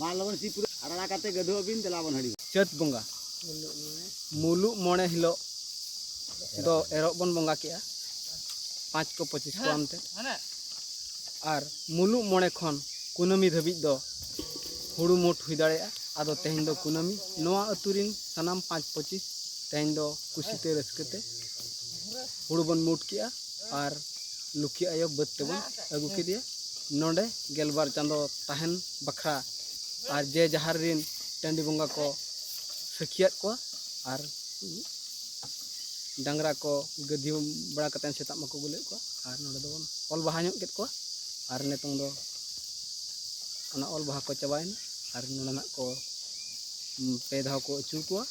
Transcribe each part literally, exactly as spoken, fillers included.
ᱢᱟ ᱞᱚᱜᱚᱱ ᱥᱤ ᱯᱩᱨᱟᱹ ᱟᱨ ᱟᱲᱟ ᱠᱟᱛᱮ ᱜᱟᱹᱫᱷᱩᱣᱟᱹᱜ ᱵᱤᱱ, ᱫᱮᱞᱟ ᱵᱚᱱ ᱦᱟᱺᱰᱤ᱾ ᱪᱟᱹᱛ ᱵᱚᱸᱜᱟ ᱢᱩᱞᱩᱜ ᱢᱚᱬᱮ ᱦᱤᱞᱳᱜ ᱫᱚ ᱮᱨᱚᱜ ᱵᱚᱱ ᱵᱚᱸᱜᱟ ᱠᱮᱜᱼᱟ, ᱯᱟᱸᱪ ᱠᱚ ᱯᱚᱸᱪᱤᱥ ᱠᱚ ᱟᱱᱛᱮ᱾ ᱟᱨ ᱢᱩᱞᱩᱜ ᱢᱚᱬᱮ ᱠᱷᱚᱱ ᱠᱩᱱᱟᱹᱢᱤ ᱫᱷᱟᱹᱵᱤᱡ ᱫᱚ ᱦᱩᱲᱩ ᱢᱩᱴ ᱦᱩᱭ ᱫᱟᱲᱮᱭᱟᱜᱼᱟ᱾ ᱟᱫᱚ ᱛᱮᱦᱮᱧ ᱫᱚ ᱠᱩᱱᱟᱹᱢᱤ, ᱱᱚᱣᱟ ᱟᱹᱛᱩ ᱨᱤᱱ ᱥᱟᱱᱟᱢ ᱯᱟᱸᱪ ᱯᱚᱸᱪᱤᱥ ᱛᱮᱦᱮᱧ ᱫᱚ ᱠᱩᱥᱤᱛᱮ ᱨᱟᱹᱥᱠᱟᱹᱛᱮ ᱦᱩᱲᱩ ᱵᱚᱱ ᱢᱩᱴ ᱠᱮᱜᱼᱟ ᱟᱨ ᱞᱩᱠᱷᱤ ᱟᱭᱳ ᱵᱟᱹᱫᱽ ᱛᱮᱵᱚᱱ ᱟᱹᱜᱩ ᱠᱮᱫᱮᱭᱟ᱾ ᱱᱚᱰᱮ ᱜᱮᱞᱵᱟᱨ ᱪᱟᱸᱫᱚ ᱛᱟᱦᱮᱱ ᱵᱟᱠᱷᱨᱟ ᱟᱨ ᱡᱮ ᱡᱟᱦᱟᱨ ᱨᱤᱱ ᱴᱟᱺᱰᱤ ᱵᱚᱸᱜᱟ ᱠᱚ ᱥᱟᱹᱠᱷᱤᱭᱟᱫ ᱠᱚᱣᱟ ᱟᱨ ᱰᱟᱝᱨᱟ ᱠᱚ ᱜᱟᱹᱫᱷᱤ ᱵᱟᱲᱟ ᱠᱟᱛᱮ ᱥᱮᱛᱟᱜ ᱢᱟᱠᱚ ᱟᱹᱜᱩ ᱞᱮᱫ ᱠᱚᱣᱟ᱾ ᱟᱨ ᱱᱚᱰᱮ ᱫᱚᱵᱚᱱ ᱚᱞ ᱵᱟᱦᱟ ᱧᱚᱜ ᱠᱮᱫ ᱠᱚᱣᱟ᱾ ᱟᱨ ᱱᱤᱛᱚᱝ ᱫᱚ ᱚᱱᱟ ᱚᱞ ᱵᱟᱦᱟ ᱠᱚ ᱪᱟᱵᱟᱭᱮᱱᱟ᱾ ᱟᱨ ᱱᱚᱰᱮᱱᱟᱜ ᱠᱚ, ᱩᱢ, ᱯᱮ ᱫᱷᱟᱣ ᱠᱚ ᱟᱹᱪᱩᱨ ᱠᱚᱣᱟ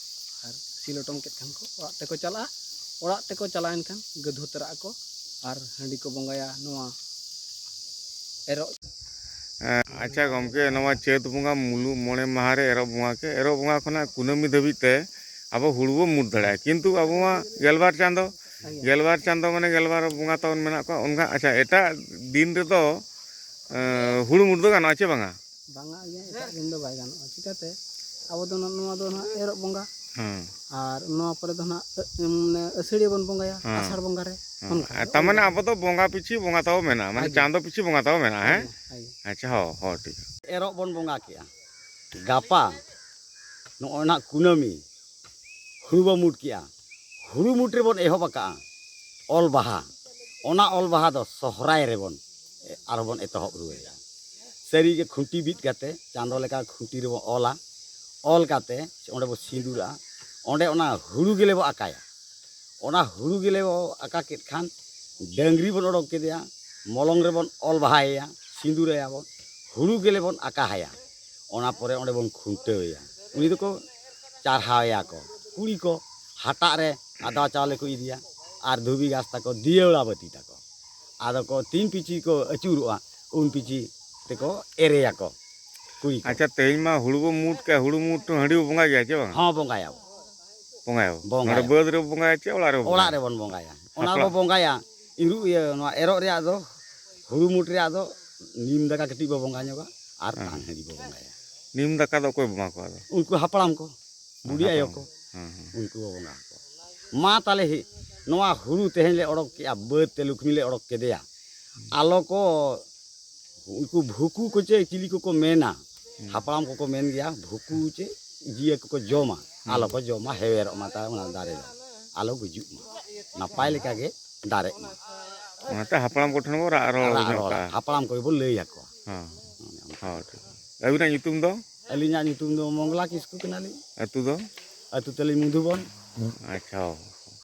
ᱟᱨ ᱥᱤ ᱞᱚᱴᱚᱢ ᱠᱮᱫ ᱠᱷᱟᱱ ᱠᱚ ᱚᱲᱟᱜ ᱛᱮᱠᱚ ᱪᱟᱞᱟᱜᱼᱟ᱾ ᱚᱲᱟᱜ ᱛᱮᱠᱚ ᱪᱟᱞᱟᱣᱮᱱ ᱠᱷᱟᱱ ᱜᱟᱹᱫᱷᱩ ᱛᱚᱨᱟᱜ ᱟᱠᱚ ᱟᱨ ᱦᱟᱺᱰᱤ ᱠᱚ ᱵᱚᱸᱜᱟᱭᱟ ᱱᱚᱣᱟ ᱮᱨᱚᱜ᱾ ᱮᱸ, ᱟᱪᱪᱷᱟ ᱜᱚᱢᱠᱮ, ᱱᱚᱣᱟ ᱪᱟᱹᱛ ᱵᱚᱸᱜᱟ ᱢᱩᱞᱩᱜ ᱢᱚᱬᱮ ᱢᱟᱦᱟ ᱨᱮ ᱮᱨᱚᱜ ᱵᱚᱸᱜᱟ ᱠᱮ, ᱮᱨᱚᱜ ᱵᱚᱸᱜᱟ ᱠᱷᱚᱱᱟᱜ ᱠᱩᱱᱟᱹᱢᱤ ᱫᱷᱟᱹᱵᱤᱡ ᱛᱮ ᱟᱵᱚ ᱦᱩᱲᱩ ᱵᱚ ᱢᱩᱴ ᱫᱟᱲᱮᱭᱟᱜᱼᱟ, ᱠᱤᱱᱛᱩ ᱟᱵᱚ ᱢᱟ ᱜᱮᱞᱵᱟᱨ ᱪᱟᱸᱫᱚ, ᱜᱮᱞᱵᱟᱨ ᱪᱟᱸᱫᱚ ᱢᱟᱱᱮ ᱜᱮᱞᱵᱟᱨ ᱵᱚᱸᱜᱟ ᱛᱟᱵᱚᱱ ᱢᱮᱱᱟᱜ ᱠᱚᱣᱟ᱾ ᱚᱱᱠᱟ, ᱟᱪᱪᱷᱟ, ᱮᱴᱟᱜ ᱫᱤᱱ ᱨᱮᱫᱚ, ᱮᱸ, ᱦᱩᱲᱩ ᱢᱩᱴ ᱫᱚ ᱜᱟᱱᱚᱜᱼᱟ ᱪᱮ ᱵᱟᱝᱟ? ᱵᱟᱝᱟ ᱜᱮ, ᱮᱴᱟᱜ ᱫᱤᱱ ᱫᱚ ᱵᱟᱭ ᱜᱟᱱᱚᱜᱼᱟ᱾ ᱪᱤᱠᱟᱹᱛᱮ? ᱟᱵᱚ ᱫᱚ ᱱᱚᱣᱟ ᱫᱚ ᱱᱟᱦᱟᱜ ᱮᱨᱚᱜ ᱵᱚᱸᱜᱟ᱾ ᱦᱮᱸ᱾ ᱟᱨ ᱱᱚᱣᱟ ᱯᱚᱨᱮ ᱫᱚ ᱱᱟᱦᱟᱜ ᱟᱹ-, ᱢᱟᱱᱮ ᱟᱹᱥᱟᱹᱲᱤᱭᱟᱹ ᱵᱚᱱ ᱵᱚᱸᱜᱟᱭᱟ, ᱦᱮᱸ᱾ ᱟᱥᱟᱲ ᱵᱚᱸᱜᱟ ᱨᱮ᱾ ᱦᱮᱸ᱾ ᱚᱱᱠᱟ᱾ ᱟᱨ ᱛᱟᱨ ᱢᱟᱱᱮ ᱟᱵᱚ ᱫᱚ ᱵᱚᱸᱜᱟ ᱯᱤᱪᱷᱤ ᱵᱚᱸᱜᱟ ᱛᱟᱵᱚ ᱢᱮᱱᱟᱜᱼᱟ, ᱢᱟᱱᱮ ᱟᱭ ᱜᱮ᱾ ᱪᱟᱸᱫᱚ ᱯᱤᱪᱷᱤ ᱵᱚᱸᱜᱟ ᱛᱟᱵᱚ ᱢᱮᱱᱟᱜᱼᱟ, ᱟᱭ ᱦᱮᱸ? ᱜᱮ, ᱟᱭ ᱜᱮ᱾ ᱟᱪᱪᱷᱟ, ᱦᱚᱸ, ᱦᱚᱸ, ᱴᱷᱤᱠ᱾ ᱮᱨᱚᱜ ᱵᱚᱱ ᱵᱚᱸᱜᱟ ᱠᱮᱜᱼᱟ᱾ ᱜᱟᱯᱟ ᱱᱚᱜᱼᱚᱭ ᱱᱟᱦᱟᱜ ᱠᱩᱱᱟᱹᱢᱤ, ᱦᱩᱲᱩ ᱵᱚ ᱢᱩᱴ ᱠᱮᱜᱼᱟ᱾ ᱦᱩᱲᱩ ᱢᱩᱴ ᱨᱮᱵᱚᱱ ᱮᱦᱚᱵ ᱟᱠᱟᱜᱼᱟ ᱚᱞ ᱵᱟᱦᱟ᱾ ᱚᱱᱟ ᱚᱞ ᱵᱟᱦᱟ ᱫᱚ ᱥᱚᱦᱨᱟᱭ ᱨᱮᱵᱚᱱ, ᱮ, ᱟᱨᱦᱚᱸ ᱵᱚᱱ ᱮᱛᱚᱦᱚᱵ ᱨᱩᱣᱟᱹᱲᱮᱜᱼᱟ᱾ ᱥᱟᱹᱨᱤᱜᱮ ᱠᱷᱩᱱᱴᱤ ᱵᱤᱫ ᱠᱟᱛᱮ ᱪᱟᱸᱫᱚ ᱞᱮᱠᱟ ᱠᱷᱩᱱᱴᱤ ᱨᱮᱵᱚᱱ ᱚᱞᱟ᱾ ᱚᱞ ᱠᱟᱛᱮ ᱚᱸᱰᱮ ᱵᱚ ᱥᱤᱸᱫᱩᱨᱟᱜᱼᱟ᱾ ᱚᱸᱰᱮ ᱚᱱᱟ ᱦᱩᱲᱩ ᱜᱮᱞᱮ ᱵᱚ ᱟᱠᱟᱭᱟ᱾ ᱚᱱᱟ ᱦᱩᱲᱩ ᱜᱮᱞᱮ ᱵᱚ ᱟᱠᱟ ᱠᱮᱫ ᱠᱷᱟᱱ ᱰᱟᱹᱝᱨᱤ ᱵᱚᱱ ᱚᱰᱚᱠ ᱠᱮᱫᱮᱭᱟ, ᱢᱚᱞᱚᱝ ᱨᱮᱵᱚᱱ ᱚᱞ ᱵᱟᱦᱟᱭᱮᱭᱟ, ᱥᱤᱸᱫᱩᱨᱟᱭᱟᱵᱚᱱ, ᱦᱩᱲᱩ ᱜᱮᱞᱮ ᱵᱚᱱ ᱟᱠᱟᱦᱟᱭᱟ᱾ ᱚᱱᱟ ᱯᱚᱨᱮ ᱚᱸᱰᱮ ᱵᱚᱱ ᱠᱷᱩᱱᱴᱟᱹᱣᱮᱭᱟ᱾ ᱩᱱᱤ ᱫᱚᱠᱚ ᱪᱟᱨᱦᱟᱣᱮᱭᱟ ᱠᱚ᱾ ᱠᱩᱲᱤ ᱠᱚ ᱦᱟᱴᱟᱜ ᱨᱮ ᱟᱫᱽᱣᱟ ᱪᱟᱣᱞᱮ ᱠᱚ ᱤᱫᱤᱭᱟ ᱟᱨ ᱫᱷᱩᱵᱤ ᱜᱷᱟᱥ ᱛᱟᱠᱚ, ᱫᱤᱭᱟᱹᱲᱟ ᱵᱟᱹᱛᱤ ᱛᱟᱠᱚ᱾ ᱟᱫᱚ ᱠᱚ ᱛᱤᱱ ᱯᱤᱪᱷᱤ ᱠᱚ ᱟᱹᱪᱩᱨᱚᱜᱼᱟ, ᱩᱱ ᱯᱤᱪᱷᱤ ᱛᱮᱠᱚ ᱮᱨᱮᱭᱟᱠᱚ ᱠᱩᱲᱤ ᱠᱚ᱾ ᱟᱪᱪᱷᱟ, ᱛᱮᱦᱮᱧ ᱢᱟ ᱦᱩᱲᱩ ᱵᱚ ᱢᱩᱴ ᱠᱮᱜᱼᱟ, ᱦᱩᱲᱩ ᱢᱩᱴ ᱦᱟᱺᱰᱤ ᱵᱚ ᱵᱚᱸᱜᱟᱭ ᱜᱮᱭᱟ ᱪᱮ ᱵᱟᱝ? ᱦᱚᱸ, ᱵᱚᱸᱜᱟᱭᱟᱵᱚ᱾ ᱵᱚᱸᱜᱟᱭᱟᱵᱚ᱾ ᱱᱚᱰᱮ ᱵᱟᱹᱫᱽ ᱨᱮᱵᱚ ᱵᱚᱸᱜᱟᱭᱟ ᱪᱮ ᱚᱲᱟᱜ ᱨᱮᱵᱚ ᱚᱲᱟᱜ ᱵᱚᱸᱜᱟᱭᱟ? ᱨᱮᱵᱚᱱ ᱵᱚᱸᱜᱟᱭᱟ᱾ ᱚᱱᱟ ᱦᱟᱯᱲᱟᱜ ᱵᱚ ᱵᱚᱸᱜᱟᱭᱟ, ᱤᱨᱩ-, ᱤᱭᱟᱹ, ᱱᱚᱣᱟ ᱮᱨᱚᱜ ᱨᱮᱭᱟᱜ ᱫᱚ, ᱦᱩᱲᱩ ᱢᱩᱴ ᱨᱮᱭᱟᱜ ᱫᱚ ᱱᱤᱢ ᱫᱟᱠᱟ ᱠᱟᱹᱴᱤᱡ ᱵᱚ ᱵᱚᱸᱜᱟ ᱧᱚᱜᱟ ᱟᱨ ᱦᱮᱸ᱾ ᱛᱟᱝ ᱦᱟᱺᱰᱤ ᱵᱚ ᱵᱚᱸᱜᱟᱭᱟ᱾ ᱱᱤᱢ ᱫᱟᱠᱟ ᱫᱚ ᱚᱠᱚᱭ ᱵᱚᱸᱜᱟ ᱠᱚᱣᱟ ᱟᱫᱚ? ᱩᱱᱠᱩ ᱦᱟᱯᱲᱟᱢ ᱠᱚ, ᱵᱩᱰᱷᱤ ᱟᱭᱳ ᱠᱚ, ᱦᱮᱸ, ᱦᱮᱸ᱾ ᱩᱱᱠᱩ ᱠᱚ ᱵᱚᱸᱜᱟ ᱟᱠᱚᱣᱟ᱾ ᱢᱟ ᱛᱟᱦᱞᱮ ᱦᱮ, ᱱᱚᱣᱟ ᱦᱩᱲᱩ ᱛᱮᱦᱮᱧ ᱞᱮ ᱚᱰᱚᱠ ᱠᱮᱜᱼᱟ, ᱵᱟᱹᱫᱽ ᱛᱮ ᱞᱩᱠᱷᱢᱤ ᱞᱮ ᱚᱰᱚᱠ ᱠᱮᱫᱮᱭᱟ, ᱟᱞᱚ ᱠᱚ, ᱩᱱᱠᱩ ᱵᱷᱩᱠᱩ ᱠᱚ ᱪᱮ ᱪᱤᱞᱤ ᱠᱚᱠᱚ ᱢᱮᱱᱟ, ᱦᱮᱸ᱾ ᱦᱟᱯᱲᱟᱢ ᱠᱚᱠᱚ ᱢᱮᱱ ᱜᱮᱭᱟ, ᱵᱷᱩᱠᱩ ᱪᱮ ᱡᱤᱭᱟᱹ ᱠᱚᱠᱚ ᱡᱚᱢᱟ, ᱦᱮᱸ᱾ ᱟᱞᱚ ᱠᱚ ᱡᱚᱢᱟ, ᱦᱮᱣᱮᱨᱚᱜ ᱢᱟ ᱛᱟᱭ ᱚᱱᱟ ᱫᱟᱨᱮ ᱫᱚ, ᱟᱞᱚ ᱜᱩᱡᱩᱜ ᱢᱟ, ᱱᱟᱯᱟᱭ ᱞᱮᱠᱟ ᱜᱮ ᱫᱟᱨᱮᱜ ᱢᱟ᱾ ᱚᱱᱟᱛᱮ ᱦᱟᱯᱲᱟᱢ ᱠᱚᱴᱷᱮᱱ ᱵᱚ ᱨᱟᱜ ᱨᱚᱲ ᱨᱟᱜ ᱧᱚᱜ ᱨᱚᱲᱟ, ᱠᱟᱜᱼᱟ᱾ ᱦᱟᱯᱲᱟᱢ ᱠᱚᱜᱮ ᱵᱚᱱ ᱞᱟᱹᱭ ᱟᱠᱚᱣᱟ᱾ ᱦᱚᱸ᱾ ᱚᱱᱮ ᱚᱱᱠᱟ᱾ ᱦᱚᱸ, ᱴᱷᱤᱠ᱾ ᱟᱹᱵᱤᱱᱟᱜ ᱧᱩᱛᱩᱢ ᱫᱚ? ᱟᱹᱞᱤᱧᱟᱜ ᱧᱩᱛᱩᱢ ᱫᱚ ᱢᱚᱝᱜᱽᱞᱟ ᱠᱤᱥᱠᱩ ᱠᱟᱱᱟᱞᱤᱧ᱾ ᱟᱹᱛᱩ ᱫᱚ? ᱟᱹᱛᱩ ᱛᱟᱹᱞᱤᱧ ᱢᱚᱫᱷᱩᱵᱚᱱ᱾ ᱟᱪᱪᱷᱟ, ᱦᱚᱸ᱾